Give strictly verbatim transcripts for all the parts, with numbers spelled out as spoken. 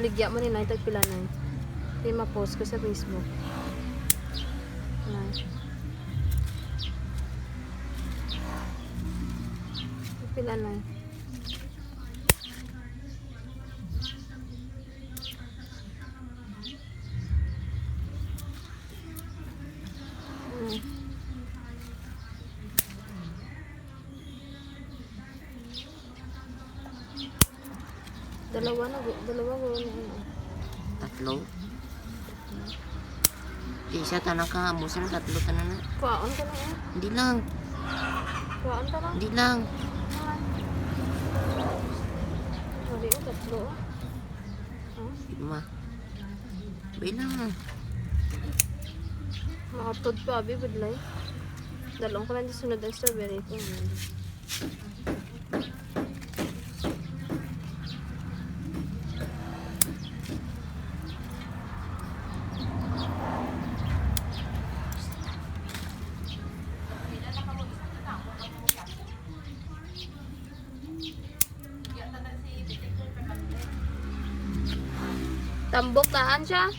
Ligya mo ni Nay, tag pila, Nay? Di ma-post ko sa Facebook. Nay. Pila, Nay? Hmm. Dalawa na, gu- dalawa ko ni ano. Tatlo. Di siya, tanan ka, amo sila tatlo, tanan na. Kuhaon ka na eh. Hindi lang. Kuhaon ka na. Hindi lang. Ay. Mali, oh, tatlo, oh. Oh. Lima. Bilang. Mautod pa, abi, budlay. Dalong ko lang di sunod ang strawberry ko. Tambok taan siya.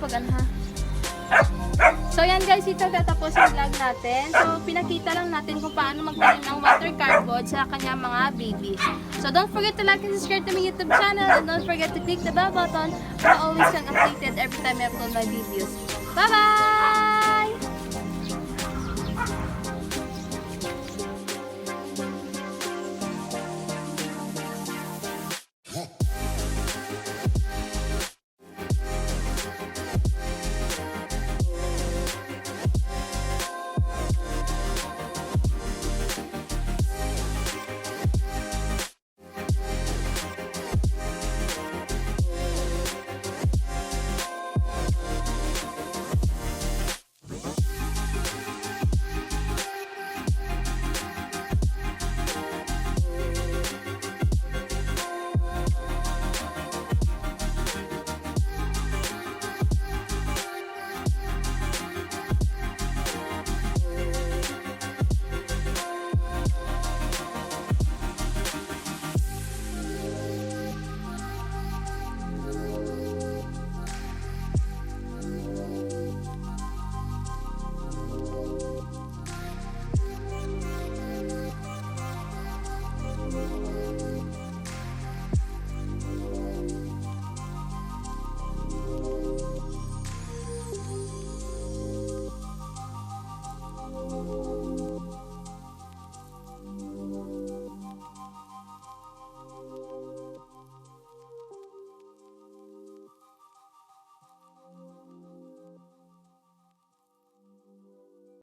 Pag ano, ha? So yan guys, ito tatapos yung vlog natin. So pinakita lang natin kung paano magtanim ng water carpet sa kanyang mga baby. So don't forget to like and subscribe to my YouTube channel, and don't forget to click the bell button para always kang updated every time I upload my videos. Bye-bye!